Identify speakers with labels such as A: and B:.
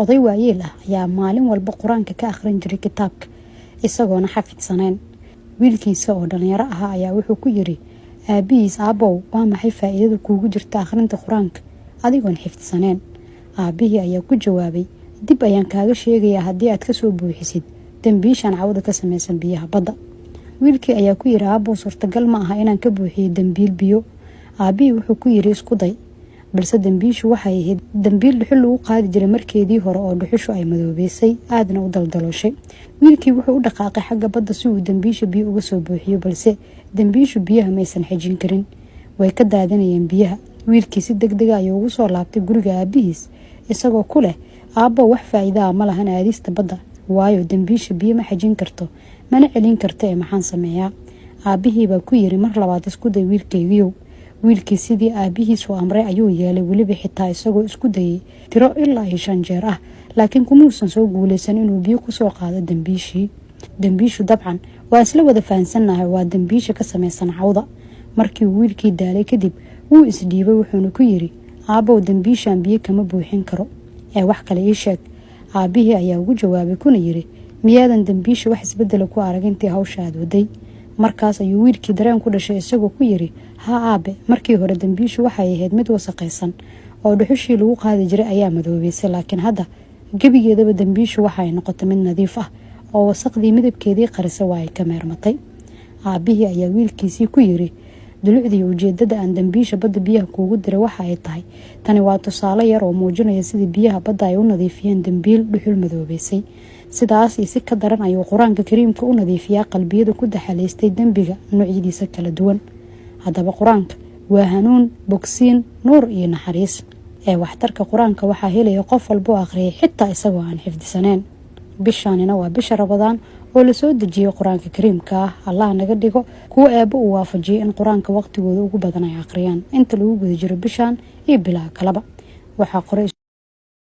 A: Oday waayeel ah ayaa maalin walba Qur-aanka ka akhrin jiray kitaabka, isagoona xafidsaneen. Wiilkiisa oo dhalinyaro ahaa ayaa wuxuu ku yiri aabihiis: "Aabow, waa maxay faa-iidada kuugu jirta akhrinta Qur-aanka adigoon xifdsaneen?" Aabihii ayaa ku jawaabay: "Dib ayaan kaaga sheegayaa haddii aad kasoo buuxisid dembiishan cawda ka samaysan biyaha badda." Wiilkii ayaa ku yiri: "Aabow, suurtagal ma aha inaan ka buuxiyo dembiil biyo." Aabihii wuxuu ku yiri: "Isku day." Balse dembiishu waxay ahayd dembiil dhuxul lagu qaadi jiray markeedii hore, oo dhuxushu ay madoobeysay, aadna u daldalooshay. Wiilkii wuxuu u dhaqaaqay xagga badda si uu dembiisha biyo uga soo buuxiyo, balse dembiishu biyaha maysan xejin karin, way ka daadinayeen biyaha. Wiilkii si deg dega ayuu ugu soo laabtay guriga aabihiis, isagoo ku leh: "Aabbo, wax faa-iida ah ma lahan aadista badda, waayo dembiisha biyo ma xejin karto mana celin karto, ee maxaan sameeyaa?" Aabihiibaa ku yiri: "Mar labaad isku day, wiilkaygiyow." Wiilkii sidii aabihiisu amray ayuu yeelay, weliba xitaa isagoo isku dayay tiro ilaa iyo 5 jeer ah, laakiin kumuusan soo guuleysan inuu biyo kusoo qaado dembiishii. Dembiishu dabcan waa isla wada fahansannahay, waa dembiisha ka samaysan cawda. Markii uu wiilkii daalay kadib, wuu isdhiibay, wuxuuna ku yiri: "Aabbow, dembiishan biyo kama buuxin karo, ee wax kale ii sheeg." Aabihii ayaa ugu jawaabay kuna yiri: "Miyaadan dembiisha wax isbedela ku arag intii hawsha aad waday?" Markaas ayuu wiilkii dareen ku dhashay, isagoo ku yiri: "Haa aabe, markii hore dembiishu waxay ahayd mid wasaqaysan oo dhuxushii lagu qaadi jiray ayaa madoobeysay, laakiin hadda gebigeedaba dembiishu waxay noqotay mid nadiif ah oo wasaqdii midabkeedii qarisa waa ay ka meermatay." Aabihii ayaa wiilkiisii ku yiri: "Dulucdii ujeedada aan dembiisha badda biyaha kuugu diray waxa ay tahay, tani waa tusaale yar oo muujinaya sidii biyaha badda ay u nadiifiyeen dembiil dhuxul madoobeysay. Sidaas iyo si ka daran ayuu Qur-aanka Kariimka u nadiifiyaa qalbiyada ku daxalaystay dembiga noocyadiisa kala duwan. Haddaba Qur-aanka waa hanuun, bogsiin, nuur iyo naxariis, ee waxtarka Qur-aanka waxaa helaya qof walba oo akhriyay, xitaa isagoo aan xifdisaneen. Bishaanina waa bisha Rabadaan oo lasoo dejiyey Qur-aanka Kariimka ah. Allah naga dhigo kuwo Eebbo uu waafajiyay in Qur-aanka waqtigooda ugu badan ay akhriyaan inta lagu guda jiro bishaan iyo bilaha kaleba." Waxaa qoray